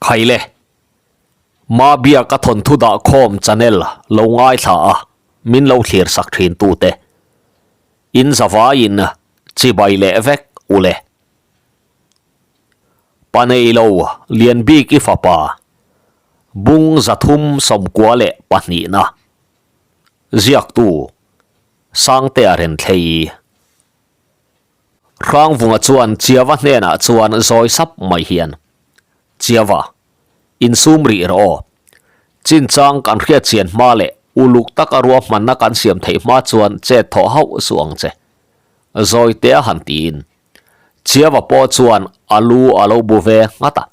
Khaile, Mabia ka thawnthu dah khawm channel lo ngaithla a min lo thlir sak thin tute in zavaiin chibai leh vek ule. Paneilo Lianbik i fapa bung 312na ziaktu Sangtea Renthlei. Hrangvunga chuan Chiava hnenah chuan zawi sap mai hian, Chiava, insum rih rawh aw. Chinchang kan hriat chian hma leh uluk taka ruahmanna kan siam theih hma chuan chet thawh hauh suh ang che. Zawi tea han tiin Chiava pawh chuan a lu a lo bu ve nghat a.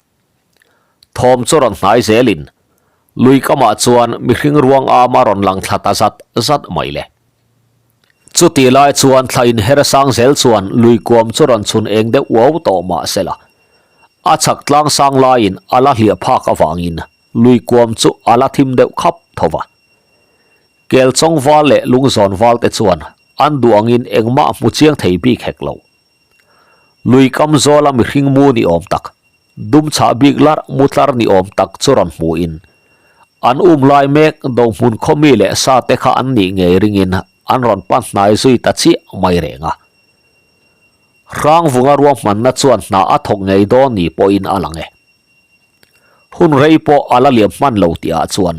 Thawm chu rawn hnai zelin lui kamah chuan mihring ruang ama rawn lang thla ta zat zat mai le. Chutih lai chuan thla inher sang zel chuan lui kuam chu rawn chhun eng deuh uau tawh mah se la, a chhak tlang sang laiin a la hliah phak avangin lui kuam chu a la thim deuh khap tho va. Kel chawng val leh lungzawn val te chuan an duh angin engmah hmu chiang thei bik hek lo. Lui kam zawla mihring mu ni awm tak, dum chhah bik larh mu tlar ni awm tak chu rawn hmuhin, an um lai mek do hmun khawmi leh sa te kha an nih ngei ringin an rawn pan hnai zui ta chiah mai reng a. Hrangvunga ruahmanna chuan hna a thawk ngei dawn ni pawhin a lang e. Hun rei pawh a la liam hman lo tihah chuan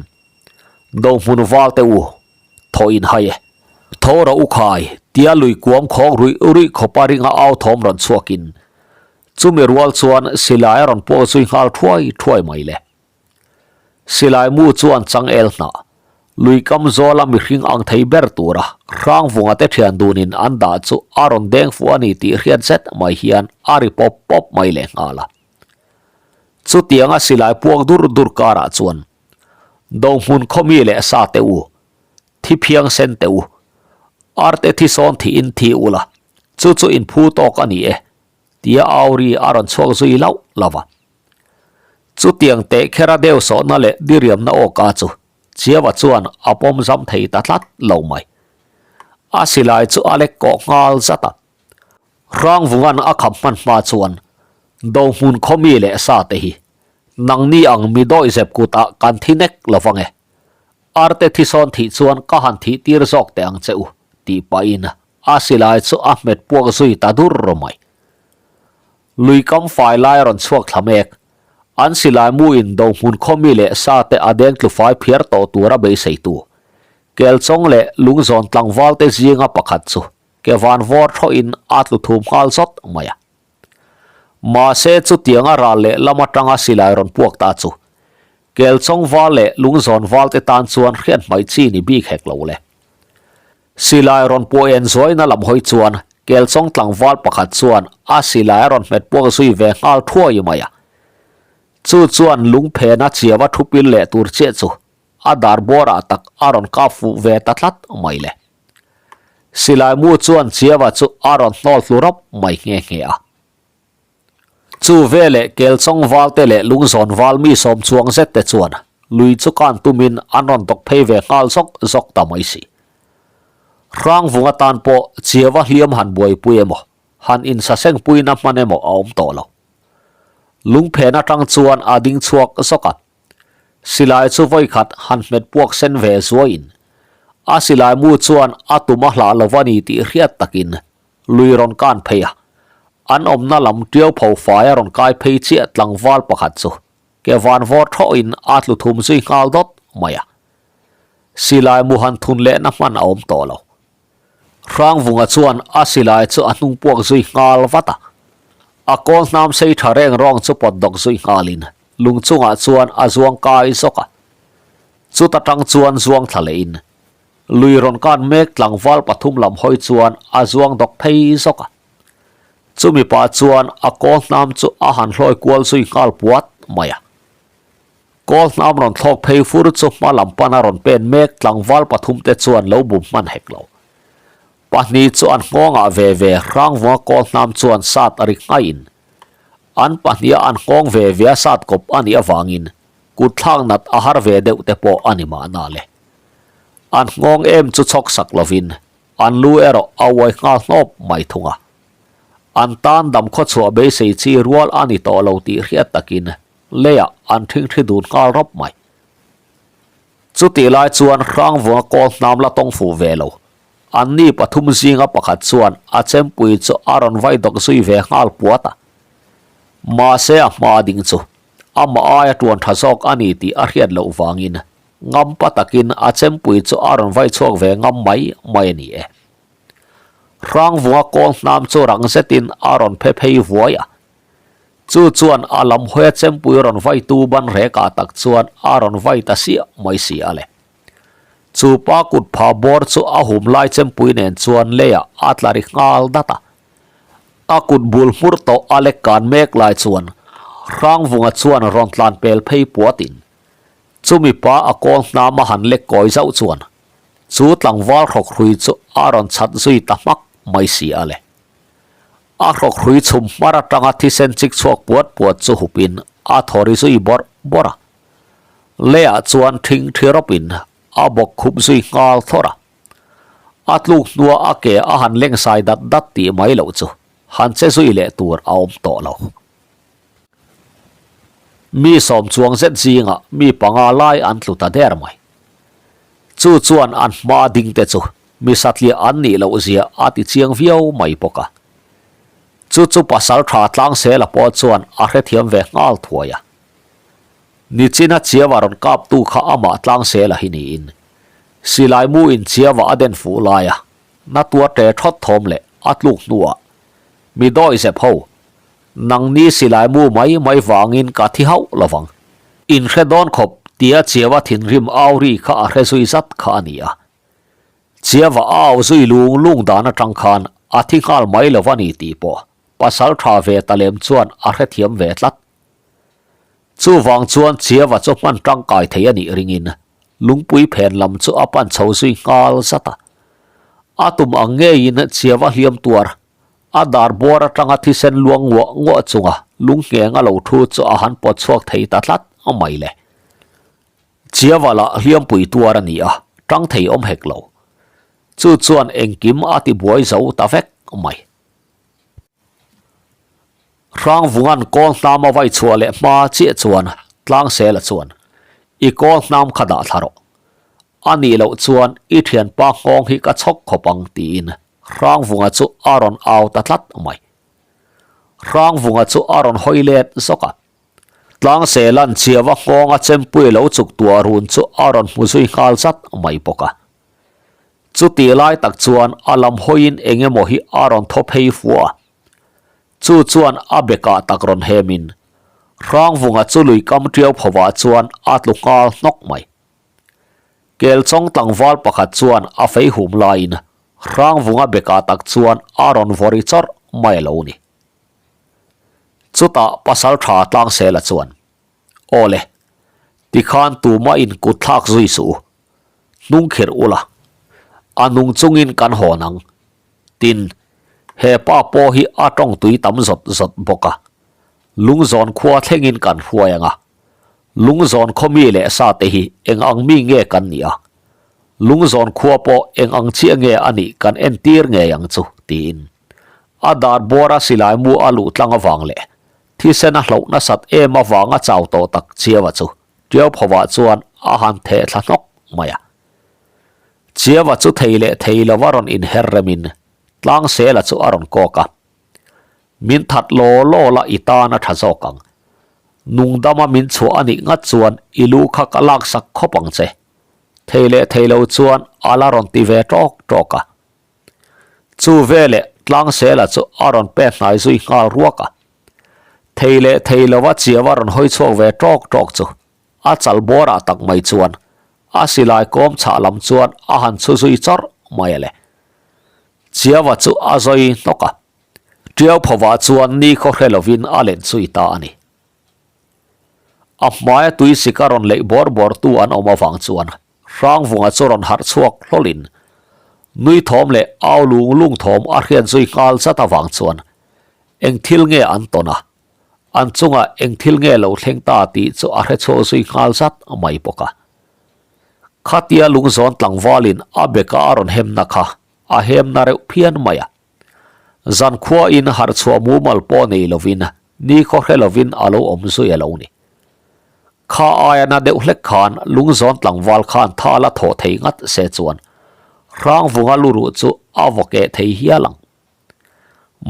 do hmun val te u thaw in hai e. Tho rawh u khai tia lui kuam khawng ruih ruih khawpa ringa au thawm rawn chhuakin chumi rual chuan silai a rawn puak zui nghal thuai thuai mai le. Silai mu chuan changel hnah lui kam zawla mihring ang thei ber tura hrangvunga te thian dunin an dah chu a rawn deng fuh a ni tih hriat zet mai hian a ri pawp pawp mai leh nghal a. Chutianga silai puak dur dur karah chuan Dohmun khawmi leh sa te u, thi phiang sen te u, arte thi sawn thiin thi ula, chu chu in phu tawk a ni e, tia auri a rawn chhuak zui lauh lo va. Chutiang teh khera deuh sawhna leh diriamna awka chu Chiava chuan a pawm zam thei ta tlat lo mai. A silai chu a lek kawh nghal zat a. Hrangvungan a khap hman hma chuan Dohmun khawmi leh sa te hi Nangni ang mi dawi zep kutah kan thi nek lo vang e. Arte thi sawn thih chuan ka han thih tir zawk teh ang che u, tih pahin a silai chu a hmet puak zui ta dur mai. Lui kam fai lai a rawn chhuak thla mek. An silai mu in do hmun khawmi leh sa te a deng tlu fai phiar tawh tura beiseitu Kelchawng leh Lungzawn tlangval te zinga pakhat chu ke van vawr thawhin a tlu thum nghal zawt mai a. Mahse chutianga ral leh lam atanga silai rawn puak ta chu Kelchawng val leh Lungzawn val te tan chuan hriat hmaih chi ni bik hek lo le. Silai rawn puah en zuaina lam hawi chuan Kelchawng tlangval pakhat chuan a silai a rawn hmet puak zui ve nghal thuai mai a. Chu chuan lungphena chiava thu pil leh tur chiah chu a dar bawrah tak a rawn kap fuh ve ta tlat mai le. Silai mu chuan Chiava chu a rawn hnawl hlu rawp mai nghe nghe a. Chu veleh Kelchawng valte leh Lungzawn val mi sawm chuang zet te chuan lui chu kan tumin an rawn dawk phei ve nghal zawk zawk ta mai si. Hrangvunga tan pawh Chiava hliam han buaipui emaw, han insasengpuina hman emaw a awm tawh lo. Lungphen atang chuan a ding chhuak zawk a. Silai chu vawikhat han hmet puak sen ve zuaiin a silai mu chuan a tum a hlah lo a ni tih hriat takin lui rawn kan phei a, an awmna lam tiau pho fai a rawn kai phei chiah tlangval pakhat chu ke van vawr thawhin a tlu thum zui nghal dawt mai a. Silai mu han thun lehna hman a awm tawh lo. Hrangvunga chuan a silai chu a hnung puak zui nghal vat a, a kawl hnam sei tha reng rawng chu pawt dawk zui nghalin lung chungah chuan a zuang kai zawk a. Chuta tang chuan zuang thla lehin lui rawn kan mek tlangval pathum lam hawi chuan a zuang dawk phei zawk a. Chumi pah chuan a kawl hnam chu a han hlawi kual zui nghal puat mai a. Kawl hnam rawn thlawk phei fur chu hma lam pana rawn pen mek tlangval pathum te chuan lo bum hman hek lo. Pahnih chu an nghawngah ve ve hrangvunga kawl hnam chuan sat a ri nghaiin an pahniha an nghawng ve ve a sat kawp a nih avangin kut thlak nat a har ve deuh te pawh a ni mahna le. An nghawng em chu chhawk sak lovin an lu erawh a uai nghal hnawp mai thung a. An tan dam khawchhuah beisei chi rual a ni tawh lo tih hriat takin. Leiah an ṭhingṭhi dun nghal rawp mai. Chutih lai chuan Hrangvunga kawl hnam la tawng fuh ve lo. Anni pathum zinga pakhat chuan a chempui chu a rawn vai dawk zui ve nghal puat a. Mahse a hma ding chu amah aia ṭuan ṭha zawk a ni tih a hriat loh vangin ngampa takin a chempui chu a rawn vai chhuak ve ngam mai mai a ni e. Hrangvunga kawl hnam chu rang zetin a rawn phe phei vuai a. Chu chuan a lam hawia chempui rawn vaitu ban rekah tak chuan a rawn vai ta siah mai si a le. Chu pa kut pha bawr chu a hum lai chempui nen chuan leiah a tla ri nghal dat a. A kut bul hmur tawh a lek kan mek lai chuan Hrangvunga chuan rawn tlan pel phei puatin chumi pa a kawl hnam a han lek kawi zauh chuan chu tlangval hrawkhrui chu a rawn chhat zui ta hmak mai si a le. A hrawkhrui chhum hmar atanga thisen chik chhuak puat puat chu hupin a thaw ri zui bawrh bawrh a. Leiah chuan thing thi rawpin a bawk khup zui nghal thlawrh a. A tluk hnua a ke a han leng sai dat dat tih mai loh chu han che zui leh tur a awm tawh lo. Mi sawm chuang zet zingah mi panga lai an tlu ta der mai. Chu chuan an hma ding te chu mi satliah an nih loh zia a ti chiang viau mai bawk a. Chu chu pasal tha Tlangsela pawh chuan a hrethiam ve nghal thuai a. Nichina Chiava rawn kaptu kha amah Tlangsela hi niin silai mu in Chiava a den fuh lai a, na tuar ṭe ṭhawt thawm leh a tluk hnuah mi dawi zep ho Nangni silai mu mai mai vangin ka thi hauh lovang. In hre dawn khawp tia Chiava thinrim au ri kha a hre zui zat kha a ni a. Chiava a au zui lung lung dan atang khan a thi nghal mai lo a ni tih pawh pasal tha ve ta lem chuan a hrethiam ve tlat. Chuvang chuan Chiava chu hman tangkai thei a nih ringin lungpui phen lam chu a pan chho zui nghal zat a. A tum ang ngeiin Chiava hliam tuar A dar bawr atanga thisen luang nguah nguah chunga lung ngheng a lo thu chu a han pawt chhuak thei ta tlat mai le. Chiava lah hliampui tuar a ni a, tang thei awm hek lo. Chu chuan engkim a ti buai zo ta vek mai. Hrangvunga'n kawl hnam a vai chhuah leh hma chiah chuan Tlangsela chuan, I kawl hnam kha dah thla rawh. A nih loh chuan i thianpa nghawng hi ka chhawk khawp ang tiin Hrangvunga chu a rawn au ta tlat mai. Hrangvunga chu a rawn hawi let zawk a. Tlangsela'n Chiava nghawnga chempui lo chuk tuah run chu a rawn hmu zui nghal zat mai bawk a. Chutih lai tak chuan a lam hawiin eng emaw hi a rawn thaw phei fua a. Chu chuan a bekah tak rawn hemin Hrangvunga chu lui kam ṭiau phovah chuan a tlu nghal hnawk mai. Kelchawng tlangval pakhat chuan a fei hum laiin Hrangvunga bekah tak chuan a rawn vawri chawrh mai a lo ni. Chutah pasal tha Tlangsela chuan, Aw le, tikhan tumah in kut thlak zui suh u, hnung khirh ula, a nung chungin kan hawn ang. Tin, he pa pawh hi a tawng tui tam zawt zawt bawk a, lungzawn khua thlengin kan hruai ang a, Lungzawn khaw mi leh sa te hi eng ang mi nge kan nih a? Lungzawn khua pawh eng ang chiah nge a nih kan entir ngei ang chu? tiin a dar bawra silai mu a luh tlang avang leh thisen a hloh nasat em avanga chau tawh tak Chiava chu Tiauphovah chuan a han theh thla hnawk mai a. Chiava chu thei leh thei lova rawn inher remin Tlangsela chu a rawn kawk a. Min that law law la i tan a tha zawk ang. Nungdama min chhuah a nih ngat chuan i lu kha ka laksak khawp ang che. Thei leh thei lo chuan a la rawn ti ve tawk tawk a. Chu veleh Tlangsela chu a rawn pek hnai zui nghal ruak a. Thei leh thei lova chiau a rawn hawi chhuak ve tawk tawk chu a chal bawrah tak mai chuan a silai kawm chhah lam chuan a han chhu zui chawrh mai a le. Chiava chu a zawi hnawk a. Tiau phovah chuan ni khaw hre lovin a len zui ta a ni. A hmaia tui sik a rawn leih bawr bawrtu an awm avang chuan Hrangvunga chu rawn harh chhuak hlawlin nui thawm leh au lung lung thawm a hriat zui nghal zat avang chuan eng thil nge an tawn a, an chungah eng thil nge lo thleng ta tih chu a hre chhuak zui nghal zat mai bawk a. Khatia lungzawn tlangvalin a beka a rawn hemna kha a hemna reuh phian mai a. Zan khuain harh chhuah mumal pawh nei lovin ni khaw hre lovin a lo awm zui a lo ni. Kha aia na deuh hlek khan lungzawn tlangval khan tha la thawh thei ngat se chuan Hrangvunga luruh chu a vaw keh thei hial ang.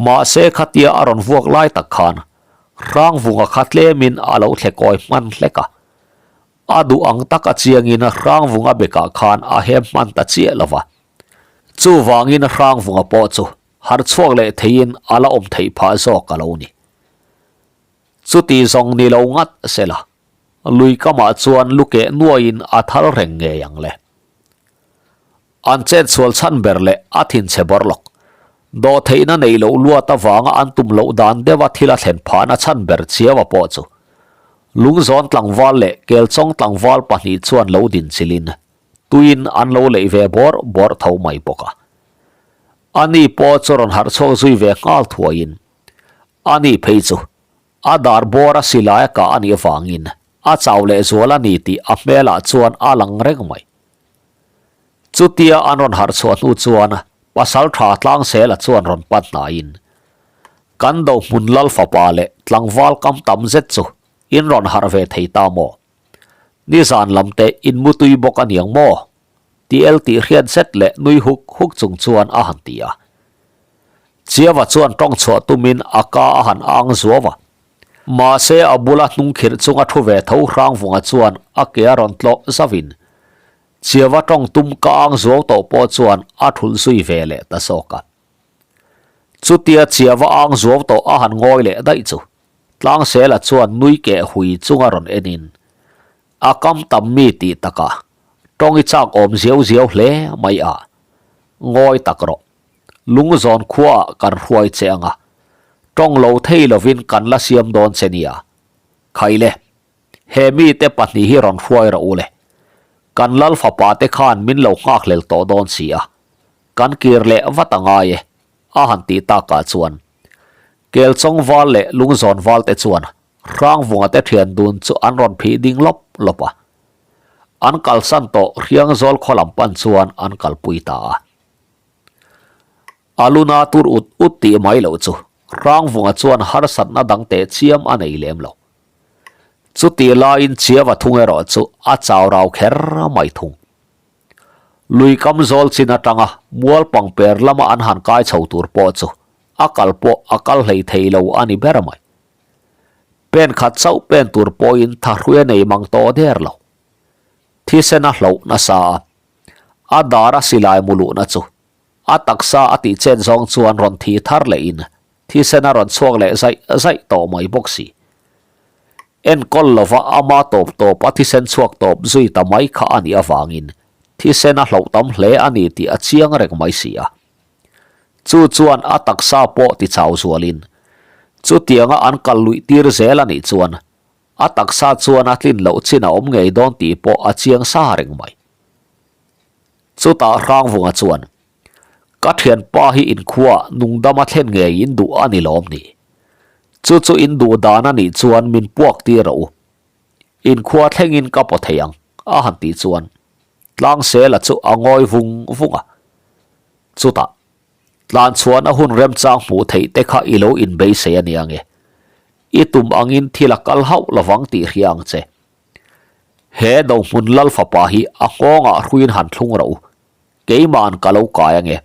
Mahse khatia a rawn vuak lai tak khan Hrangvunga kha tlemin a lo thle kawi hman hlek a. A duh ang tak a chiangin Hrangvunga bekah khan a hem hman ta chiah lo va. Chuvangin Hrangvunga pawh chu harh chhuak leh theiin a la awm theih phah zawk a lo ni. Chuti zawng ni lo ngat sela, lui kamah chuan lu keh nuaiin a thal reng ngei ang le. An chet sual chhan ber leh a thinchhe bawr lawk. Dawhtheihna neih loh luat avanga an tum loh dan deuha thil a thlen phahna chhan ber chiaua pawh chu Lungzawn tlangval leh Kelchawng tlangval pahnih chuan lo din chilin tuiin an lo leih ve bawrh bawrh tho mai bawk a. Ani pawh chu rawn harh chhuak zui ve nghal thuaiin ani phei chu a dar bawr a silai a kah a nih avangin a chau lehzual a ni tih a hmelah chuan a lang reng mai. Chutia an rawn harh chhuah hnu chuan pasal tha Tlangsela chuan rawn pan hnaiin, Kan do hmun lal fapa leh tlangval kam tam zet chu in rawn harh ve thei ta maw? Nizan lam te in mutui bawk a niang maw? TL tih hriat zet leh nui huk huk chung chuan a han ti a. Chiava chuan tawng chhuah tumin a ka a han ang zuau a. Mahse a bula hnungkhirh chunga thu ve tho Hrangvunga chuan a ke a rawn tlawh zauhin Chiava tawng tum ka ang zuau tawh pawh chuan a thulh zui ve leh ta zawk a. Chutia Chiava ang zuau tawh a han ngawi leh daih chu Tlangsela chuan nui keh hui chunga rawn enin a kam tam mi tih takah tawng i chak awm ziau ziau hle mai a, ngawi tak rawh. Lungzawn khuaah kan hruai che ang a, tawng lo thei lovin kan la siam dawn che nia. Khaile, he mite pahnih hi rawn hruai rawh u le. Kan lal fapa te khan min lo nghakhlel tawh dawn si a, kan kir leh vat a ngai e, a han tih takah chuan Kelchawng val leh Lungzawn val te chuan Hrangvunga te thian dun chu an rawn phih ding lawp lawp a. An kalsan tawh Hriangzawl khaw lam pan chuan an kalpui ta a. A luna tur ut ut tih mai loh chu Hrangvunga chuan harsatna dang teh chiam a nei lem lo. Chutih laiin Chiava thung erawh chu a chau rau kher mai thung. Lui kam zawl chin atanga mual pangper lama an han kai chho tur pawh chu a kal pawh a kal hlei thei lo a ni ber mai. Pen khat chauh pen tur pawhin thahrui a nei mang tawh der lo. Thisen a hloh nasa a, a dar a silai mu luhna chu a taksa a tih chet zawng chuan rawn thi thar lehin thisen a rawn chhuak leh zaih zaih tawh mai bawk si. Enkawl lova ama tawp tawp a thisen chhuak tawp zui ta mai kha a nih avangin thisen a hloh tam hle a ni tih a chiang reng mai si a. Chu chuan a taksa pawh ti chau zualin chutianga an kal luih tir zel a nih chuan A taksa chuan a tlin loh chin a awm ngei dawn tih pawh a chiang sa reng mai. Chutah Hrangvunga chuan, Ka thianpa hi inkhua nungdama thlen ngei in duh a ni lawm ni? Chu chu in duh dan a nih chuan min puak tir rawh u. Inkhua thlengin ka paw thei ang, a han tih chuan Tlangsela chu a ngawi vung vung a. Chutah. Tlan chhuan a hun remchang hmuh theih te kha i lo inbeisei a nia nge? I tum angin thil a kal hauh lovang tih hria ang che. He Dohmun Lal fapa hi a nghawngah hruiin han thlung rawh u. Keima'n ka lo kai ange.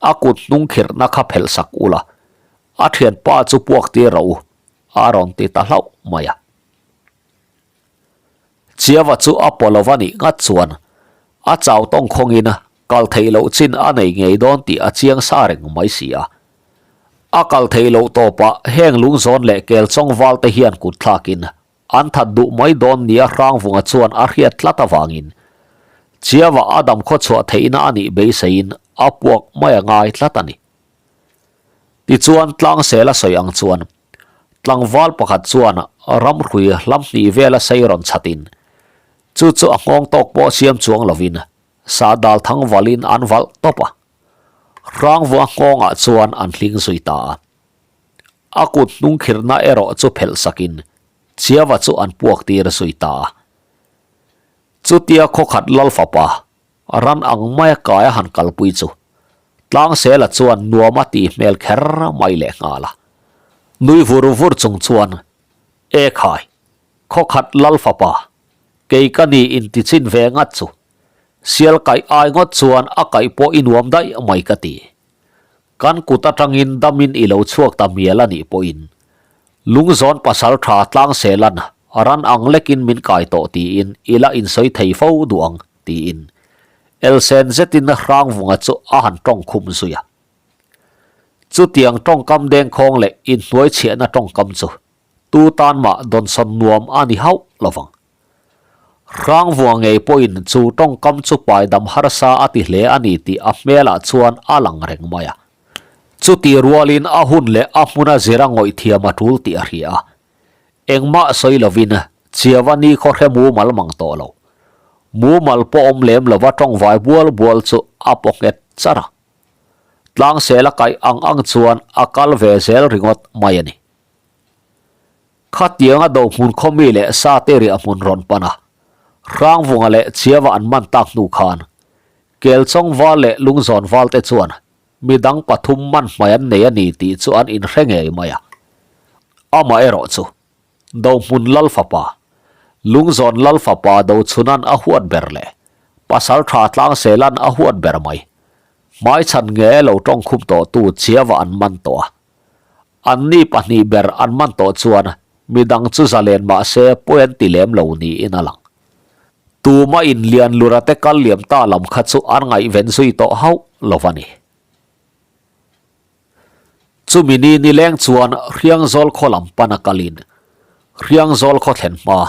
A kut hnung khirhna kha phelh sak ula, a thianpa chu puak tir rawh u, a rawn ti ta hlauh mai a. Chiava chu a paw lova nih ngat chuan a chau tawng khawngin kal theih loh chin a nei ngei dawn tih a chiang sa reng mai si a. A kal theih loh tawpah heng lungzawn leh kelchawng val te hian kut thlakin an that duh mai dawn nia Hrangvunga chuan a hriat tlat avangin Chiava a dam khawchhuah theihna a nih beiseiin a puak mai a ngai tlat a ni. Tichuan Tlangsel a sawi ang chuan tlangval pakhat chuan ramhrui hlam hnih vela sei rawn chhatin chu chu a nghawng tawk pawh siam chuang lovin sahdal thang valin an valh tawp a. Hrangvua nghawngah chuan an hling zui ta a. A kut hnungkhirhna erawh chu phelh sakin Chiava chu an puak tir zui ta a. Chutia khawkhat lal fapa Ran ang maia kai a han kalpui chu Tlangsela chuan nuam a tih hmel kher mai leh nghal a. Nui vur vur chung chuan, E khai! Khawkhat lal fapa, kei ka ni intichin ve ngat chu. Sial kaih ai ngawt chuan a kaih pawh i nuam daih mai ka ti. Kan kut atangin damin i lo chhuak ta mial a nih pawhin Lungzawn pasal tha tlang selan ran ang lekin min kai tawh tiin i la insawi thei fo duh ang tiin elsen zetin Hrangvunga chu a han tawng khum zui a. Chutiang tawngkam dengkhawng leh inhnuai chhiahna tawngkam chu tu tan mah dawnsawn nuam a ni hauh lo vang. Hrangvunga ngei pawhin chu tawngkam chu paidam harsa a ti hle a ni tih a hmelah chuan a lang reng mai a. Chutih rualin a hun leh a hmuna zira ngawih thiam a tul tih a hria a. Engmah sawi lovin Chiava ni khaw hre mumal mang tawh lo. Mumal pawh awm lem lova tawngvai bual bual chu a paw nghet char a. Tlangsel a kaih ang ang chuan a kal ve zel ringawt mai a ni. Khatianga dohmun khawmi leh sate riah hmun rawn pan a, Hrangvunga leh Chiava an man tak hnu khan Kelchawng val leh Lungzawn valte chuan midang pathum man hmai an nei a ni tih chu an inhre ngei mai a. Amaherawh chu Dohmun Lal fapa, Lungzawn Lal fapa Dochhunan a huat ber leh Pasal tha Tlangselan a huat ber mai, hmaichhan nge lo tawngkhum tawhtu Chiava an man tawh a. Anni pahnih ber an man tawh chuan midang chu zalen mah se pawi an ti lem lo niin a lang. Tuma in lian lura te kal liam ta lam kha chu an ngaihven zui tawh hauh lo a ni. Chumi ni nileng chuan Hriangzawl khaw lam pana kalin Hriangzawl khaw thlen hma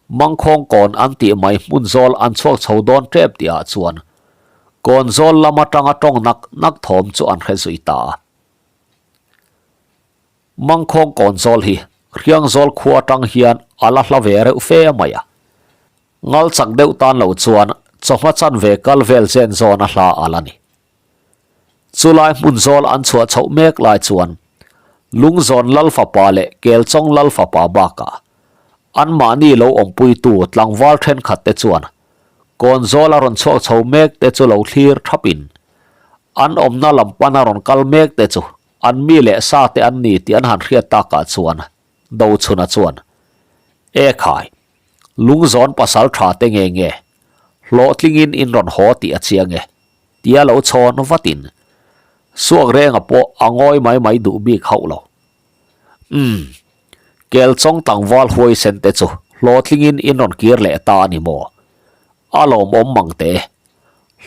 Mangkhawng kawn an tih mai hmun zawl an chhuak chho dawn tep tihah chuan kawn zawl lam atanga tawng nak nak thawm chu an hre zui ta a. Mangkhawng kawn zawl hi Hriangzawl khua atang hian a la hla ve reuh fe mai a. Ngal chak deuh tan lo chuan chawhma chanve kal vel zen zawn a hla a la ni. Chulai hmun zawl an chhuah chhoh mek lai chuan Lungzawn Lal fapa leh Kelchawng Lal fapa bakah anmahni lo awmpuitu tlangval thenkhat te chuan kawn zawl a rawn chhuak chho mek te chu lo thlir thapin an awmna lam pana rawn kal mek te chu an mi leh sa te an ni tih an han hriat takah chuan Dochhuna chuan, E khai, Lungzawn pasal tha te nge nge, hlawhtlingin in rawn haw tih a chiang e, tia lo chhawn vatin Suak renga pawh a ngawi mai mai duh bik hauh lo. Umm, Kelchawng tlangval huaisen te chu hlawhtlingin in rawn kir leh ta a ni maw? A lawmawm mang teh e.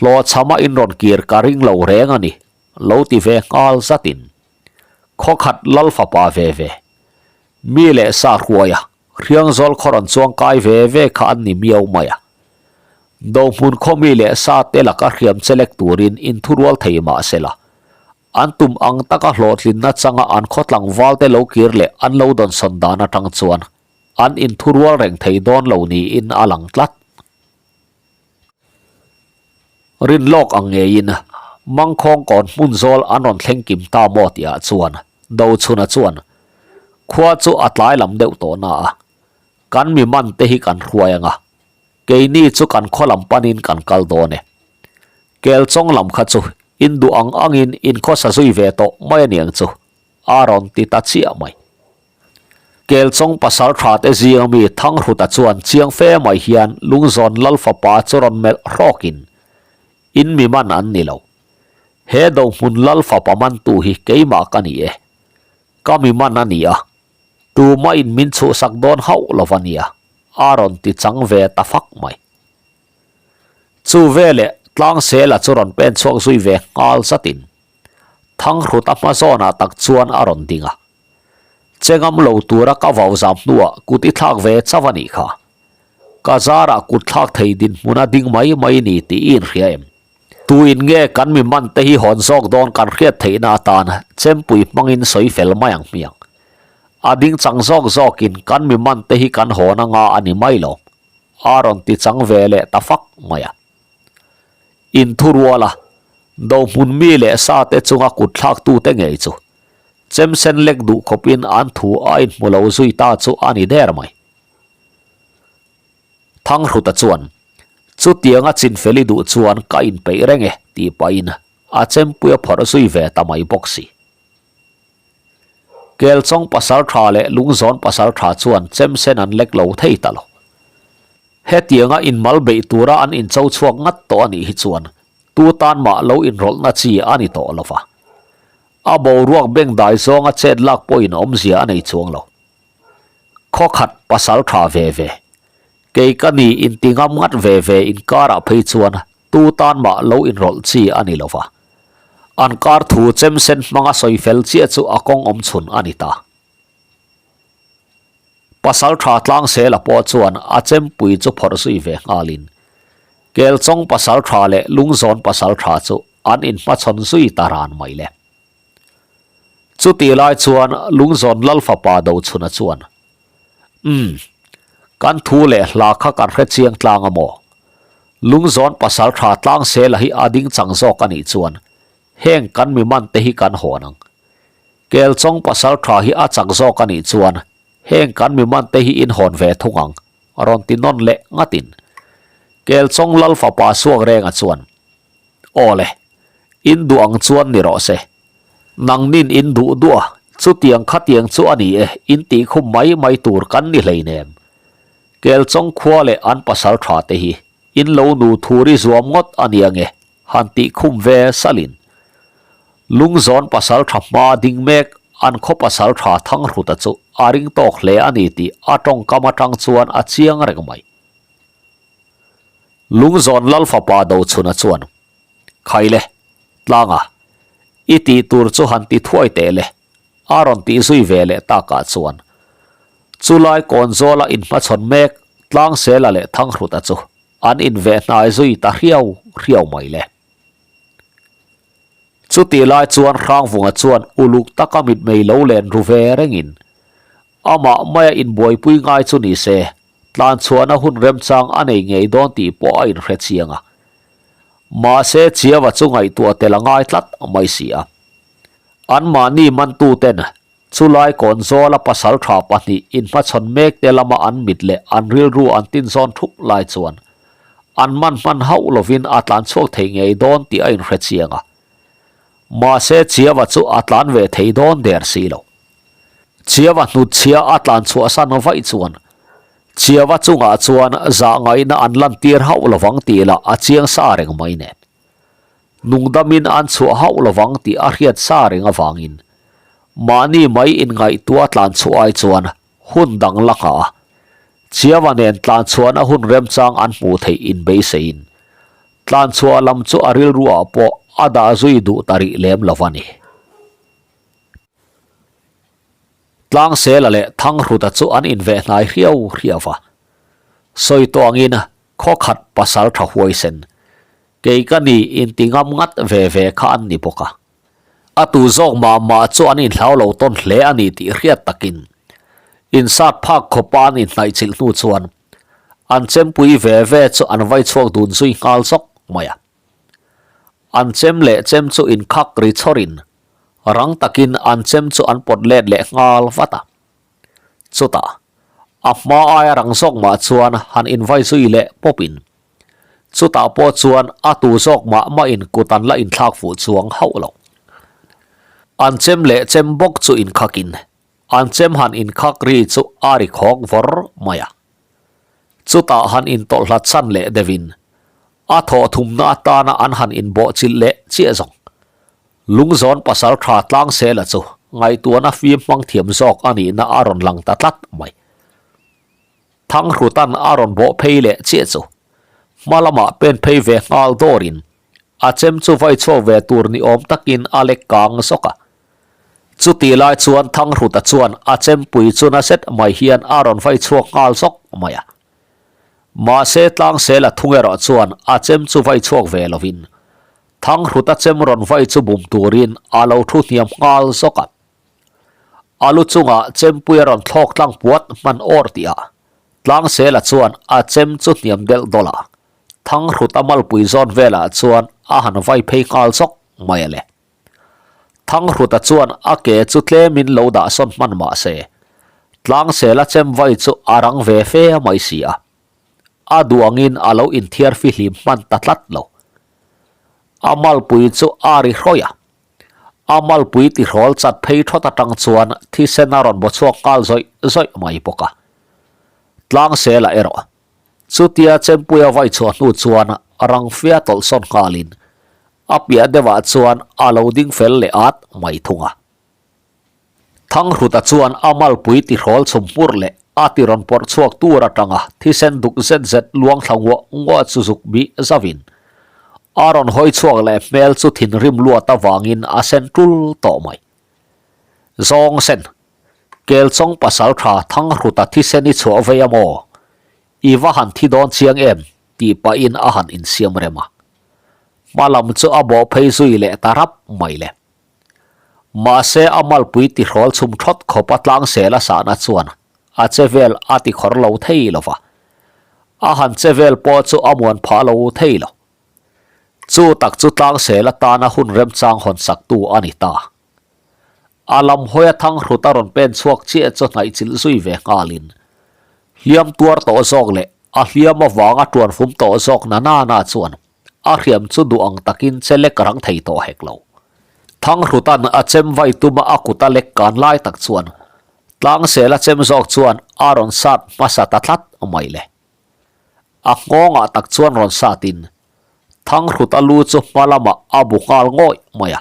Hlawhchhama in rawn kir ka ring lo reng a ni, lo ti ve nghal zatin Khawkhat lal fapa ve ve, mi leh sa hruaia Hriangzawl khaw rawn chuang kai ve ve kha an ni miau mai a. Dohmun khaw mi leh sa te laka hriam chelek turin inthurual thei mah se la, an tum ang taka hlawhtlinna changa an khaw tlangval te lo kir leh an lo dawnsawn dan atang chuan an inthurual reng thei dawn lo niin a lang tlat. Rin lawk ang ngeiin Mangkhawng kawn hmun zawl an rawn thleng kim ta maw tihah chuan Dochhuna chuan khua chu a tlai lam deuh tawh na a, kan mi man te hi kan hruai ang a, keini chu kan khaw lam panin kan kal dawn e. Kelchawng lam kha chu in duh ang angin in khawsa zui ve tawh mai aniang chu a rawn ti ta chiah mai. Kelchawng pasal tha te zinga mi Thanghruta chuan chiang fe mai hian Lungzawn Lal fapa chu rawn melh hrawkin, In mi man an ni lo. He dohmun Lal fapa mantu hi keimah ka ni e. Ka mi man a ni a. Tuma in min chhuhsak dawn hauh lo va nia, a rawn ti chang ve ta fak mai. Chu veleh Tlangsela chu rawn pen chhuak zui ve nghal zatin Thanghruta hma zawnah tak chuan a rawn ding a. Che ngam lo tura ka vau zam hnuah kut i thlak ve chauh a nih kha. Ka zarah kut thlak thei dinhmuna ding mai mai ni tih i inhria em? Tuin nge kan mi man te hi hawn zawk dawn kan hriat theihna atan chempui hmangin sawi fel mai ang hmiang. A ding chang zawk zawkin kan mi man te hi kan hawn anga a ni mai lo. A rawn ti chang ve leh ta fak mai a. Inthuruala dohmun mi leh sa te chunga kut thlaktute ngei chu Chemsen lek duh khawpin an thu a inhmu lo zui ta chu a ni der mai. Thanghruta chuan, Chutianga chinfeli duh chuan ka inpeih reng e, tih pahin a chempui a phawrh zui ve ta mai bawk si. Kelchawng pasalṭha leh Lungzawn pasalṭha chuan chem sen an lek lo thei ta lo. Hetianga inmal beih tura an incho chhuak ngat tawh a nih hi chuan tu tan mah lo inrawlhna chi a ni tawh lo va. A boruak bengdai zawnga chet lak pawhin awmzia a nei chuang lo. Khaw khat pasalṭha ve ve, kei ka ni inti ngam ngat ve ve inkarah phei chuan Tu tan mah lo inrawlh chi a ni lo va. An kar thu chem sen hmanga sawi fel chiah chu a kawng awm chhun a ni ta. Pasal tha tlang sela pawh chuan a chempui chu phawrh zui ve nghalin Kelchawng pasal tha leh Lungzawn pasal tha chu an inhmachhawn zui ta ran mai le. Chutih lai chuan Lungzawn Lal fapa Dochhuna chuan Umm, kan thu leh hla kha kan hre chiang tlang a maw? Lungzawn pasal tha tlang sela hi a ding chang zawk a nih chuan heng kan mi man te hi kan hawn ang. Kelchawng pasal tha hi a chak zawk a nih chuan heng kan mi man te hi in hawn ve thung ang, rawn ti nawn leh ngatin. Kelchawng lal fapa suak renga chuan, Aw le, in duh ang chuan ni rawh se. Nangnin in duh duh a, chutiang khatiang chu a ni e, in tih khum mai mai tur kan ni hleinem. Kelchawng khua leh an pasal tha te hi in lo nu thur i zuam ngawt a nia nge, han tih khum ve salin. Lungzawn pasal tha hma ding mek an khaw pasal tha Thanghruta chu a ring tawk hle a ni tih a tawngkam atang chuan a chiang reng mai. Lungzawn Lal fapa Dochhuna chuan, Khaile, tlanga, i tih tur chu han ti thuai teh le, a rawn tih zui ve leh takah chuan chulai kawnzawla inhmachhawn mek Tlangsela leh Thanghruta chu an inveh hnai zui ta hriau hriau mai le. Chutih lai chuan Hrangvunga chuan uluk taka mitmei lo len ru ve rengin amah maia inbuaipui ngai chu ni se, Tlanchhuahna hun remchang a nei ngei dawn tih pawh a inhre chiang a. Mahse, Chiava chu ngaihtuah tel a ngai tlat mai si a. Anmahni mantuten chulai kawnzawla pasal tha pahnih inhmachhawn mekte lama an mit leh an rilru an tinzawn thup lai chuan an man hman hauh lovin a tlanchhuak thei ngei dawn tih a inhre chiang a. Mahse, Chiava chu a tlan ve thei dawn der si lo. Chiava hnutchhia a tlan chhuahsan vaih chuan Chiava chungah chuan zah ngaihna an lantir hauh lovang tih lah a chiang sa reng mai nen. Nungdamin an chhuah hauh lovang tih a hriat sa reng avangin mahni mai inngaihtuah tlan chhuah ai chuan hun dang la nghah a, Chiava nen tlan chhuahna hun remchang an hmuh theih inbeiseiin tlan chhuah lam chu a rilruah pawh a dah zui duh ta rih lem lo a ni. Tlangsela leh Thanghruta chu an inveh hnai hriau hriau va. Sawi tawh angin khaw khat pasal tha huaisen, kei ka ni inti ngam ngat ve ve kha an ni bawk a. A tu zawk mah mah chu an inhlau lo tawn hle a ni tih hriat takin insat phak khawpa an inhnaihchilh hnu chuan an chempui ve ve chu an vai chhuak dun zui nghal zawk mai a. An chem leh chem chu inkhak ri chhawrin rang takin an chem chu an pawt let leh nghal vat a. Chutah, a hma aia rang zawk mah chuan han invai zui leh pawpin, chutah pawh chuan a tu zawk mah mahin kut an la inthlak fuh chuang hauh lo. An chem leh chem bawk chu inkhakin, an chem han inkhak ri chu a ri khawk vawr mai a. Chutah han intawlh hlat san leh deuhin, a thawh thumna atana an han inbawhchilh leh chiah zawng. Lungzawn pasal tha Tlangsela chu ngaihtuahna fim hmang thiam zawk a nihna a rawn lang ta tlat mai. Thanghrutan a rawn bawh phei leh chiah chu hma lamah pen phei ve nghal dawrin a chem chu vai chhuak ve tur ni awm takin a lek kang zawk a. Chutih lai chuan Thanghruta chuan a chempui chu na zet mai hian a rawn vai chhuak nghal zawk mai a. Mahse Tlangsela thung erawh chuan a chem chu vai chhuak ve lovin Thanghruta chem rawn vai chu bum turin a lo thu hniam nghal zawk a. A lu chungah chempui a rawn thlawk tlang puat hman awr tih ah Tlangsela chuan a chem chu hniam delh dawlh a, Thangruta malpui zawn velah chuan a han vai phei nghal zawk mai a le. Thangruta chuan a ke chu tlemin lo dah sawn hman mah se, Tlangsela chem vai chu a rang ve fe mai si a. A duh angin a lo inthiar fihlim hman ta tlat lo. A malpui chu a ri hrawih a. A malpui tihrawl chat phei thawt atang chuan thisen a rawn baw chhuak nghal zawih zawih mai bawk a. Tlangsela erawh chutia Chempuia vai chhuah hnu chuan rang fia tawlh sawn nghalin a piah deuhah chuan a lo ding fel leh at mai thung a. Thangruta chuan a malpui tihrawl chhum hmur leh a ti rawn pawrh chhuak tur atanga thisen duk zet zet luang thla nguah nguah chu zuk bih zauhin a rawn hawi chhuak leh hmel chu thinrim luat avangin a sen tul tawh mai. Zawng sen, Kelchawng pasal tha Thangruta thisen i chhuah vei a maw? I va han thi dawn chiang em? tih pahin a han insiam rem a. Hma lam chu a bawh phei zui leh ta rap mai le. Mahse a malpui tihrawl chhum thawt khawp a tlang sel a sahna chuan a che vel a ti khawr lo thei lo va. A han che vel pawh chu a muan phah lo thei lo. Chu tak chu tlang sel atana hun remchang hawn saktu a ni ta. A lam hawi a thang hrut a rawn pen chhuak chiah chu hnaih chilh zui ve nghalin hliam tuar tawh zawk leh a hliam avanga tuan fum tawh zawk na nana chuan A hriam chu duh ang takin che lek rang thei tawh hek lo. Thanghruta'n a chem vai tuma a kut a lek kan lai tak chuan Tlangsel a chem zawk chuan a rawn sat hmasa ta tlat mai le. A nghawngah tak chuan rawn satin Thanghrut a lu chu hma lamah a bu nghal ngawih mai a.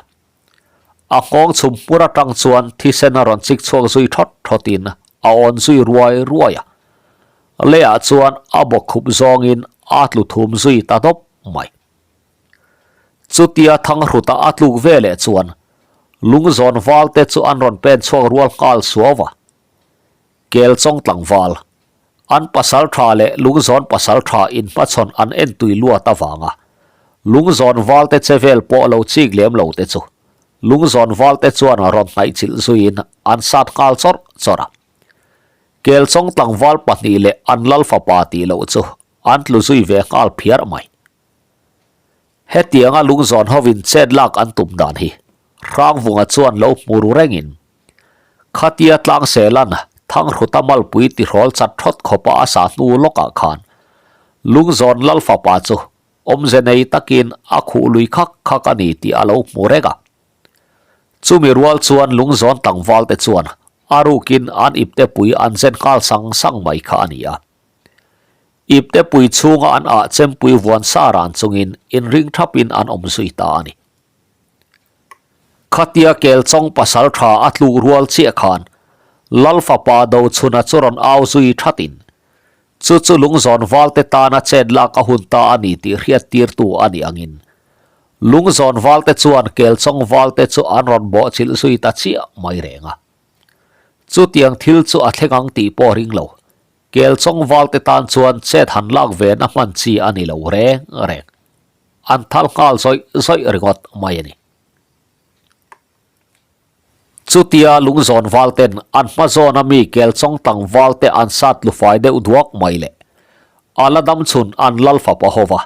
A nghawng chhum hmur atang chuan thisen a rawn chik chhuak zui thawt thawtin a awn zui ruai ruai a. Leiah chuan a bawkkhup zawngin a tlu thum zui ta dawp mai. Chutia Thanghruta a tluk ve leh chuan lungzawn val te chu an rawn pen chhuak rual nghal suau a. Kelchawng tlangval, an pasal tha leh lungzawn pasal tha inhmachhawn an entui luat avanga lungzawn val te che vel pawh lo chik lem lo te chu lungzawn val te chuan rawn hnaihchilh zuiin an sat nghal chawrh chawrh a. Kelchawng tlangval pahnih leh an lal fapa tih loh chu an tlu zui ve nghal phiar mai. Hetianga lungzawn hovin chet lak an tum dan hi Hrangvunga chuan lo hmu ru rengin khatia Tlangselan Thanghruta malpui tihrawl chat thawt khawpa a sah hnu lawkah khan lungzawn lal fapa chu awmze nei takin a khuh lui khak khak a ni tih a lo hmu reng a. Chumi rual chuan lungzawn tlangval te chuan a rukin an ipte pui an zen nghal sang sang mai kha a ni a. Ipte pui chhunga an ah chempui vuan sa ran chungin inring thapin an awm zui ta a ni. Khatia Kelchawng pasal tha a tluk rual chiah khan Lal fapa Dochhuna chu rawn au zui thatin Chu chu lungzawn valte tana chet lak a hun ta a ni tih hriattirtu a nih angin lungzawn valte chuan Kelchawng valte chu an rawn bawhchilh zui ta chiah mai reng a. Chutiang thil chu a thleng ang tih pawh ring lo. Kelchawng valte tan chuan chet han lak ve na hman chi a ni lo reng reng. An thal nghal zawih zawih ringawt mai a ni. Chutia lungzawn valten an hma zawna mi Kelchawng tlangval te an sat lufai deuh duak mai leh a la dam chhun an lal fapa ho va,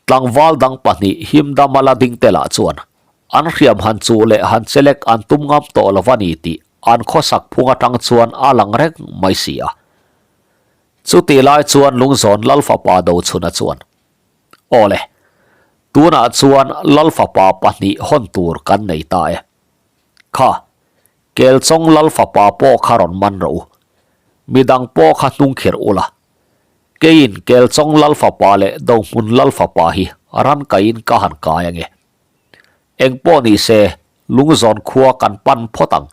tlangval dang pahnih himdam a la ding te lah chuan an hriam han chuh leh han chelek an tum ngam tawh lo va ni tih an khawsak phung atang chuan a lang reng mai si a. Chutih lai chuan lungzawn lal fapa Dochhuna chuan Awle, tunah chuan Lal fapa pahnih hawn tur kan nei ta e. Kha, Kelchawng Lal fapa pawh kha rawn man rawh u. Midang pawh kha hnung khirh ula. Keiin Kelchawng Lal fapa leh Dohmun Lal fapa hi ran kaiin ka han kai ange. Engpawh ni se, Lungzawn khua kan pan phawt ang.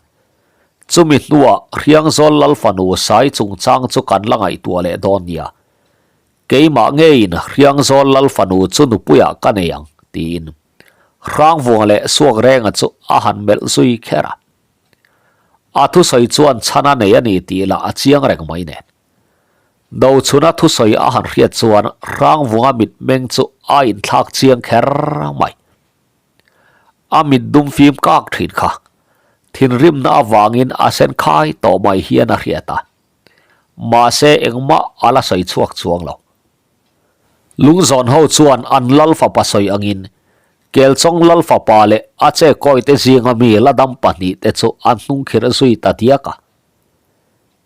Chumi hnuah Hriangzawl Lal fanu Sai chungchang chu kan la ngaihtuah leh dawn nia. Keimah ngeiin Hriangzawl Lal fanu chu nupuiah ka nei ang, tiin Hrangvunga leh Suakrenga chu a han melh zui kher a. A thusawi chuan chhan a nei a ni tih lah a chiang reng mai nen. Dochhuna thusawi a han hriat chuan Hrangvunga mitmeng chu a inthlak chiang kher mai. A mit dum fim kak thin kha thinrimna avangin a sen khai tawh mai hian a hriat a. Mahse engmah a la sawi chhuak chuang lo. Lungzawn ho chuan an lal fapa sawi angin Kelchawng lal fapa leh a che kawite zinga mi la dam pahnihte chu an hnungkhirh zui ta diak a.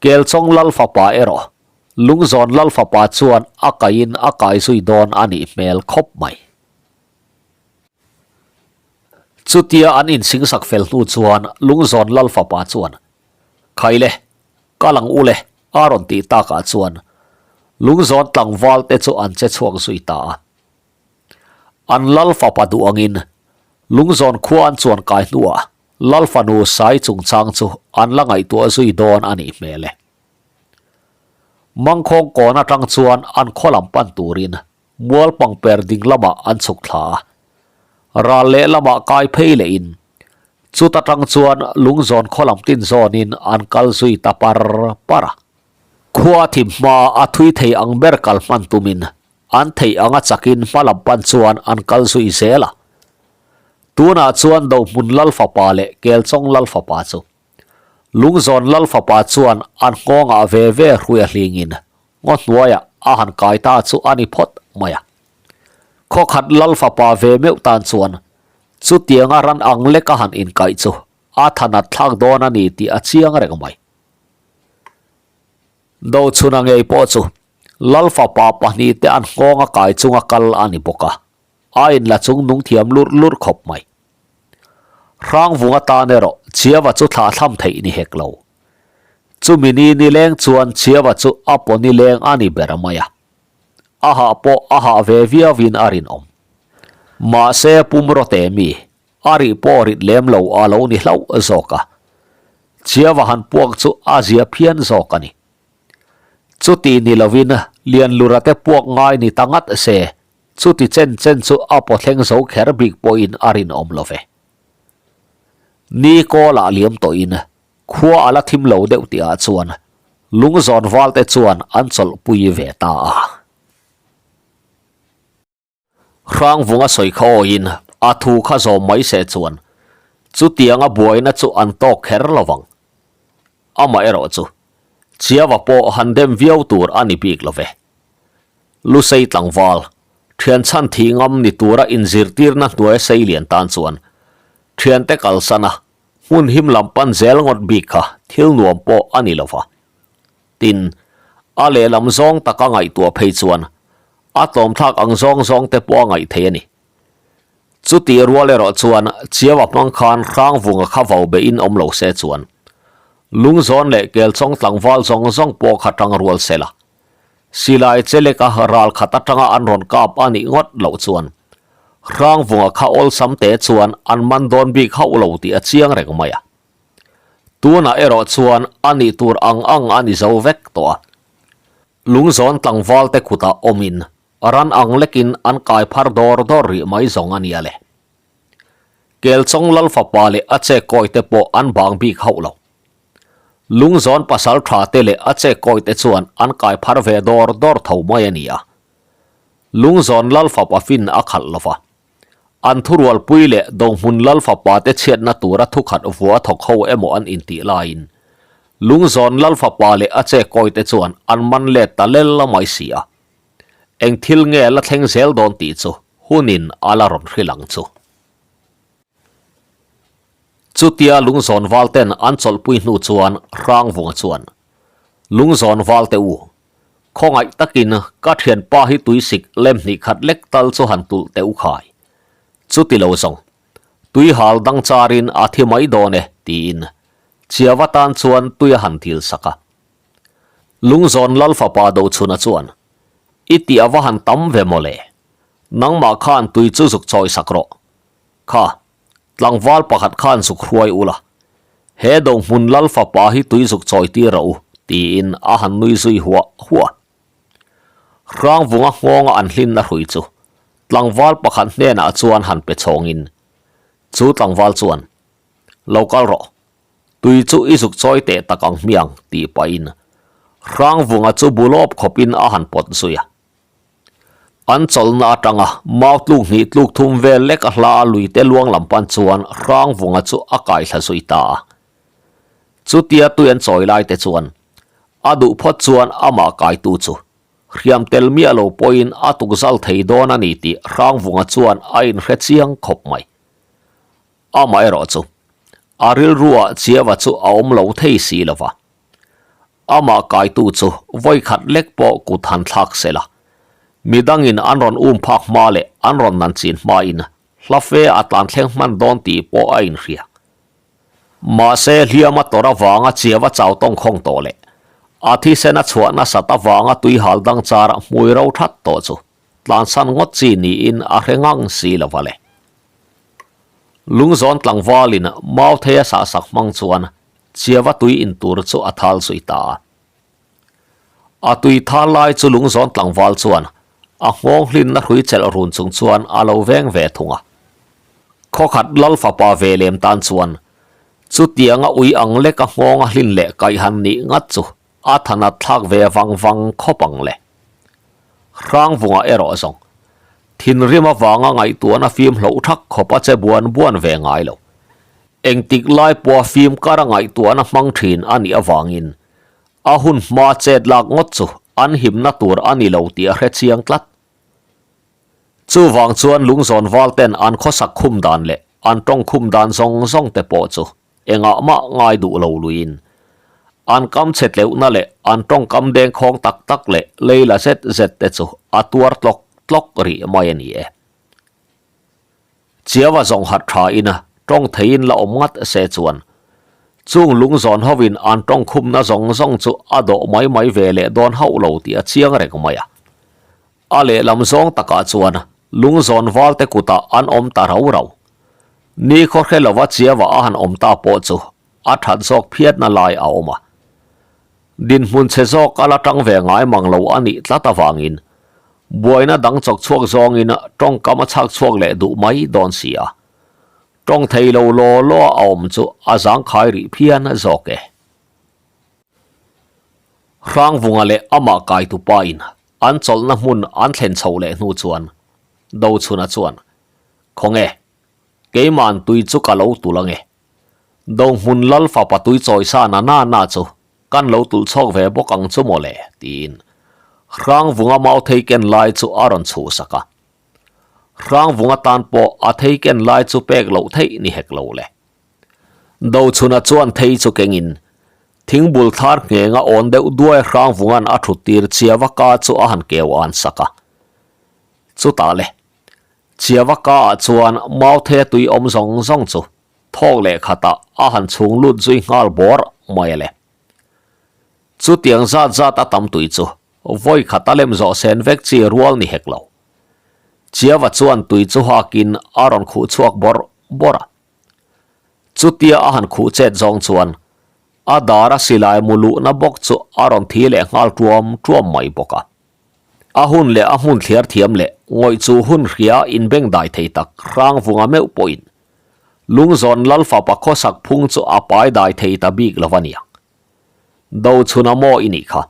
Kelchawng lal fapa erawh Lungzawn lal fapa chuan a kaiin a kai zui dawn a nih hmel khawp mai. Chutia an insingsak fel hnu chuan Lungzawn Lal fapa chuan, Khai le, kal ang u le, a rawn tih takah chuan Lungzawn tlangval te chu an che chhuak zui ta a. An Lal fapa duh angin Lungzawn khua an chuan kai hnuah Lal fanu Sai chungchang chu an la ngaihtuah zui dawn a nih hmel e. Mangkhawng kawn atang chuan an khaw lam pan turin mual pangper ding lamah an chhuk thla a. Ral leh lamah kai phei lehin chuta tang chuan lungzawn khaw lam tin zawnin an kal zui ta par par a. Khua thim hma a thui thei ang ber kal hman tumin an theih anga chakin hma lam pan chuan an kal zui zel a. Tunah chuan Dohmun Lal fapa leh Kelchawng Lal fapa chu Lungzawn Lal fapa chuan an nghawngah ve ve hrui a hlingin ngaw hnuaiah a han kai ta chu a ni phawt mai a. Khawkhat Lal fapa ve meuh tan chuan chutianga ran ang lek a han inkaih chu a thanat thlak dawn a ni tih a chiang reng mai. Dochhuna ngei pawh chu Lal fapa pahnihte an nghawnga kai chunga kal a ni bawk a. A inla chung nung thiam lurh lurh khawp mai. Hrangvung atan erawh Chiava chu thlah thlam theih ni hek lo. Chumi ni nileng chuan Chiava chu a paw nileng a ni ber mai a. A hah pawh a hah ve viauin a rinawm. Mahse pumrawte mi, a rih pawh rit lem lo a lo ni hlauh zawk a. Chiava han puak chu a zia phian zawk a ni. Chuti ni lovin Lianlura te puak ngai ni ta ngat se, Chuti chen chen chu a paw thleng zo kher bik pawhin a rinawm lo ve. Ni kawlah liam tawhin khua a la thim lo deuh tihah chuan lungzawn valte chuan an chawlhpui ve ta a. Hrangvunga sawi kha awiin a thu kha zawm mai se chuan chutianga buaina chu an tawk kher lo vang. Amaherawhchu, Chiava pawh han dem viau tur a ni bik lo ve. Lusei tlangval, thian chhan thih ngam ni tura inzirtirna hnuaia sei lian tan chuan thiante kalsan a, hmun him lam pan zel ngawt bik kha thil nuam pawh a ni lo va. Tin, a lehlam zawng taka ngaihtuah phei chuan a tlawmthlak ang zawng zawng te pawh a ngaih thei a ni. Chutih rual erawh chuan Chiaua hmang khan Hrangvunga kha vau behin awm lo se chuan Lungzawn leh Kelchawng tlangval zawng zawng pawh kha tang rual se la. Silai cheleka ral khat atanga an rawn kap a nih ngawt loh chuan Hrangvunga kha awlsam te chuan an man dawn bik hauh lo tih a chiang reng mai a. Tunah erawh chuan a nih tur ang ang a ni zo vek tawh a. Lungzawn tlangval te kutah awmin ran ang lekin an kai phar dawr dawr rih mai zawng a nia le. Kelchawng Lal fapa leh a che kawi te pawh an bang bik hauh lo. Lungzawn pasal tha te leh a che kawi te chuan an kai phar ve dawr dawr tho mai a ni a. Lungzawn Lal fapa fin a khalh lo va. An thurualpui leh Dohmun Lal fapa te chhiatna tura thukhat vua thawk ho emaw an intih laiin Lungzawn Lal fapa leh a che kawi te chuan an man let ta lel mai si a. Eng thil nge la thleng zel dawn tih chu hunin a la rawn hrilh ang chu. Chutia Lungzawn valten an chawlhpui hnu chuan Hrangvunga chuan, Lungzawn valte u, khawngaih takin ka thianpa hi tuisik lem hnih khat lek tal chu han tulh teh u khai. Chuti lo zawng, tui hal dang charin a thi mai dawn e, tiin Chiava tan chuan tui a han dil sak a. Lungzawn Lal fapa Dochhuna chuan, I tih a va han tam ve maw le? Nangmah khan tui chu zuk chawi sak rawh. Kha, tlangval pakhat khan zuk hruai ula. He Dohmun Lal fapa hi tui zuk chawi tir rawh u, tiin a han nui zui huah huah. Hrangvunga nghawnga an hlinna hrui chu tlangval pakhat hnenah chuan han pe chhawngin, chu tlangval chuan, Lo kal rawh. Tui chu i zuk chawi teh tak ang hmiang, tih pahin Hrangvunga chu bu lawp khawpin a han pawt zui a. An chawlhna atanga mau tluk hnih tluk thum vel lek a hla a luite luang lam pan chuan Hrangvunga chu a kai thla zui ta a. Chutia tui an chawi lai te chuan a duh phawt chuan amah kaitu chu hriam tel miah lo pawhin a tukzal thei dawn a ni tih Hrangvunga chuan a inhre chiang khawp mai. Amaherawhchu, a rilruah Chiava chu a awm lo thei si lo va. Amah kaitu chu vawikhat lek pawh kut han thlak se la, midangin an rawn um phak hma leh an rawn nan chin hmain Hla fe a tlan thleng hman dawn tih pawh a inhria. Mahse, hliam a tawrh avanga chiau a chau tawngkhawng tawh leh a thisen a chhuah nasat avanga tuihal dang char hmui ro that tawh chu tlansan ngawt chi niin a hre ngang si lo va le. Lungzawn tlangvalin Mauthei a sahsak hmang chuan chiau a tui in tur chu a thal zui ta a. A tui thal lai chu lungzawn tlangval chuan a nghawng hlinna hrui chelh run chung chuan a lo veng ve thung a. Khawkhat lal fapa ve lem tan chuan chutianga ui ang lek a nghawng a hlin leh kaih han nih ngat chu a thanat thlak ve vang vang khawp ang le. Hrangvunga erawh zawng thinrim avanga ngaihtuahna fim hloh thak khawp a che buan buan ve ngai lo. Engtik lai pawha fim kar a ngaihtuahna hmang thin a nih avangin A hun hma chet lak ngawt chu an himna tur a ni lo tih a hre chiang tlat. Chuvang chuan lungzawn val ten an khawsak khum dan leh an tawng khum dan zawng zawng te pawh chu engah mah ngai duh lo luiin an kam chhe tleuhna leh an tawngkam dengkhawng tak tak leh leila zet zet te chu a tuar tlawk tlawk rih mai a ni e. Chiaua zawng hat tha in a tawng theiin la awm ngat se chuan chung lung zawn hovin an tawng khumna zawng zawng chu a dawh mai mai ve leh dawn hauh lo tih a chiang reng mai a. A lehlam zawng takah chuan lung zawn valte kutah an awm ta rau rau. Ni khaw hre lova Chiaua a han awm ta pawh chu a that zawk phiatna lai a awm a. Dinhmun chhe zawk a la tang ve ngai mang lo a nih tlat avangin buaina dang chawk chhuak zawngin tawngkam a chhak chhuak leh duh mai dawn si a. Tawng thei lo law law a awm chu a zangkhai rih phian zawk e. Hrangvunga leh amah kaitupa in an chawlhna hmun an thlen chhoh leh hnu chuan Dochhuna chuan, Khawnge, keima'n tui chu ka lo tulh ange. Dohmun lal fapa tui chawi sa na na na chu kan lo tulh chhawk ve bawk ang chu mawle, tiin Hrangvunga mau thei ken lai chu a rawn chhuh sak a. Hrangvunga tan pawh a thei ken lai chu pek loh theih ni hek lo le. Dochhuna chuan thei chu kengin thingbul thlar nghenga awn deuh duai Hrangvunga'n a thut tir chiava ka chu a han keu an sak a. Chutah le, Chiava ka ah chuan Mauthei a tui awm zawng zawng chu thawk leh khatah a han chhung lut zui nghal bawr mai a le. Chutiang zat zat a tam tui chu vawi khat a lem zawh sen vek chi rual ni hek lo. Chiava chuan tui chu hakin a rawn khuh chhuak bawrh bawrh a. Chutia a han khuh chet zawng chuan a dar a silai mu luhna bawk chu a rawn thi leh nghal tuam tuam mai bawk a. A hun leh a hmun thliar thiam leh ngawih chu hun hria inbeng dai thei tak Hrangvunga meuh pawhin Lungzawn Lal fapa khawsak phung chu a pai dai thei ta bik lo a niang. Dochhuna maw i nih kha.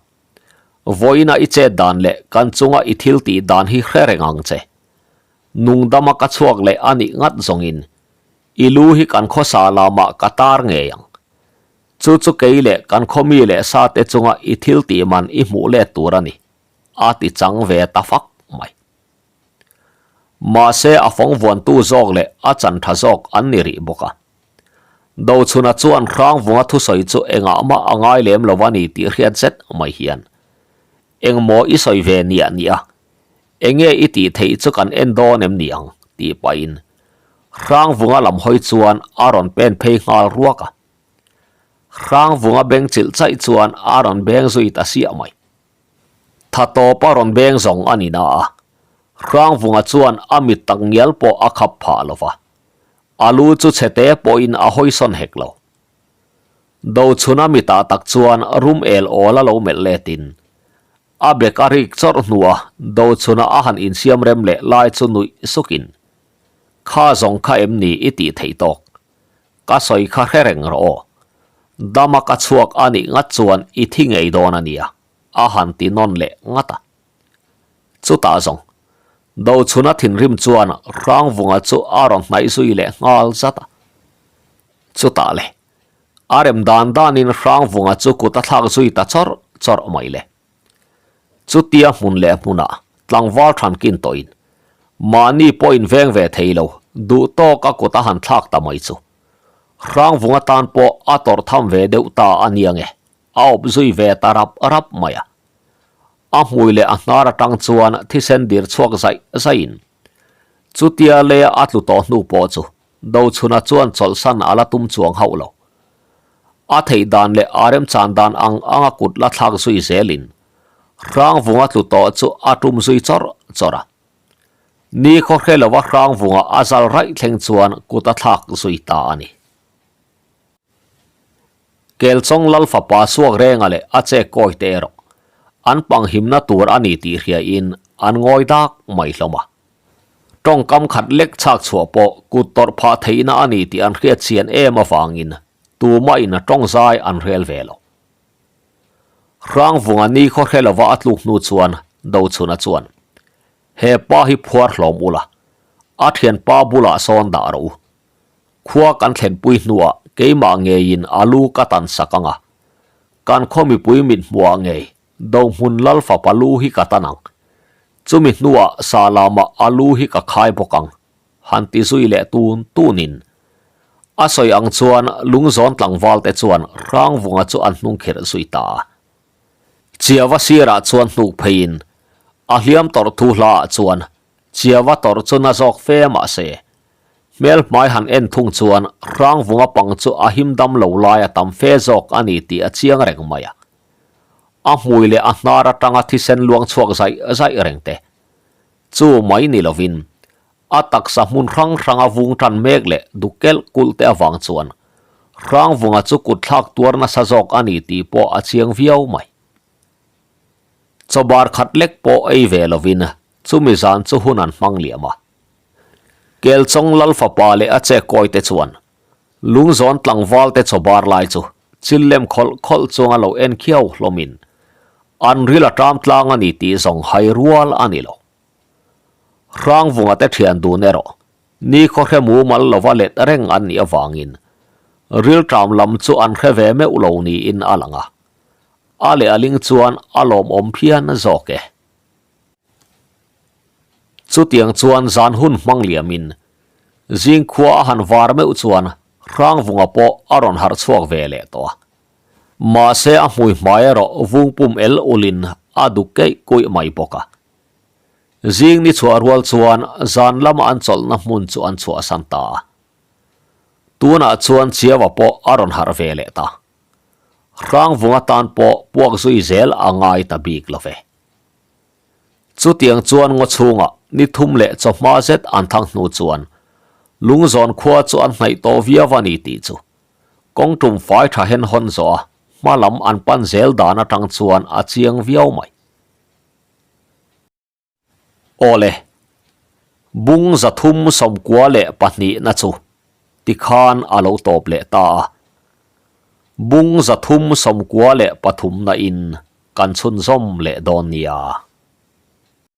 Vawiina i chet dan leh kan chunga i thil tih dan hi hre reng ang che. Nungdama ka chhuak leh a nih ngat zawngin i lu hi kan khawsa lamah ka tar ngei ang. Chu chu kei leh kan khawmi leh sate chunga i thil tih man i hmuh let tur a ni, a ti chang ve ta fak mai. Mahse a fawng vuantu zawk leh a chan tha zawk an ni rih bawk a. Dochhuna chuan Hrangvunga thusawi chu engah mah a ngai lem lo a ni tih hriat zet mai hian, Engmaw i sawi ve niah niah, enge i tih theih chu kan en dawn em ni ang? tih pahin Hrangvunga lam hawi chuan a rawn pen phei nghal ruak a. Hrangvunga beng chilh chaih chuan a rawn beng zui ta siah mai. Tha tawp a rawn beng zawng a ni na a, Hrangvunga chuan a mit tak ngial pawh a khap phah lo va, a lu chu chhete pawhin a hawisawn hek lo. Dochhuna mitah tak chuan rum el awl a lo melh letin, a bek a rik chawrh hnua Dochhuna a han insiam rem leh lai chu nuih sukin, Kha zawng kha em ni i tih theih tawk? Ka sawi kha hre reng rawh aw. Dama ka chhuak a nih ngat chuan i thi ngei dawn a nia, a han ti nawn leh ngat a. Chutah zawng, Dochhuna thinrim chuan Hrangvunga chu a rawn hnaih zui leh nghal zat a. Chutah le, a rem dan danin Hrangvunga chu kut a thlak zui ta chawrh chawrh mai le. Chutia hmun leh hmunah tlangval than kin tawhin mahni pawh inveng ve thei lo duh tawk a kut a han thlak ta mai chu. Hrangvunga tan pawh a tawrh tham ve deuh ta a nia nge, a awp zui ve ta rap rap mai a. A hmui leh a hnar atang chuan thisen dir chhuak zaih zaihin. Chutia leia a tlu tawh hnu pawh chu Dochhuna chuan chawlhsan a la tum chuang hauh lo. A theih dan leh a remchan dan ang anga kut la thlak zui zelin Hrangvunga tlu tawh chu a tum zui chawrh chawrh a. Ni khaw hre lova Hrangvunga a zal raih thleng chuan kut a thlak zui ta a ni. Kelchawng lal fapa suak renga leh a che kawi te erawh an pang himna tur a ni tih hriain an ngawi dak mai hlawm a. Tawngkam khat lek chhak chhuah pawh kut tawrh phah theihna a ni tih an hriat chian em avangin tumahin a tawng zai an rel ve lo. Hrangvunga ni khaw hre lova a tluk hnu chuan Dochhuna chuan, He pa hi phuar hlawm ula, a thianpa bulah sawn dah rawh u. Khua kan thlenpui hnuah keimah ngeiin a lu ka tan sak ang a, kan khaw mipui mit hmuhah ngei Dohmun lal fapa lu hi ka tan ang. Chumi hnuah sa lamah a lu hi ka khai bawk ang, han ti zui leh tun tunin. A sawi ang chuan lungzawn tlangval te chuan Hrangvunga chu an hnung khirh zui ta a. Chiava sirah chuan hnuk pheiin a hliam tawrh thu hlaah chuan Chiava tawrh chu na zawk fe mahse, hmel hmai han en thung chuan Hrangvunga pang chu a him dam lo lai a tam fe zawk a ni tih a chiang reng mai a. A hmui leh a hnar atanga thisen luang chhuak zaih zaih reng te chu mai ni lovin a taksa hmun hrang hranga vung tan mek leh duk kelh kulh te avang chuan Hrangvunga chu kut thlak tuar nasa zawk a ni tih pawh a chiang viau mai. Chawbar khat lek pawh ei ve lovin chumi zan chu hun an hmang liam a. Kelchawng lal fapa leh a che kawi te chuan Lungzawn tlangval te chawbar lai chu chil lem khawlh khawlh chunga lo en khiau hlawmin an ril a ṭam tlang a ni tih zawng hai rual a ni lo. Hrangvunga te ṭhian dun erawh ni khaw hre mumal lova let reng an nih avangin ril ṭam lam chu an hre ve meuh lo niin a lang a. A leh a ling chuan a lawmawm phian zawk e. Chutiang chuan zan hun hmang liamin zingkhua a han var meuh chuan Hrangvunga pawh a rawn harh chhuak ve leh tawh a. Mahse a hmui hmai erawh vung pum el ulin a duk keih kuih mai bawk a. Zing ni chhuah rual chuan zan lama an chawlhna hmun chu an chhuahsan ta a. Tunah chuan Chiava pawh a rawn harh ve leh ta. Hrangvunga tan pawh puak zui zel a ngai ta bik lo ve. Chutiang chuan ngaw chhungah ni thum leh chawhma zet an thang hnu chuan Lungzawn khua chu an hnaih tawh viau a ni tih chu kawng tum fai tha hen hawn zawh a hma lam an pan zel dan atang chuan a chiang viau mai. Awle, bung 392 na chu tikhan a lo tawp leh ta a, bung 393 na in kan chhunzawm leh dawn nia.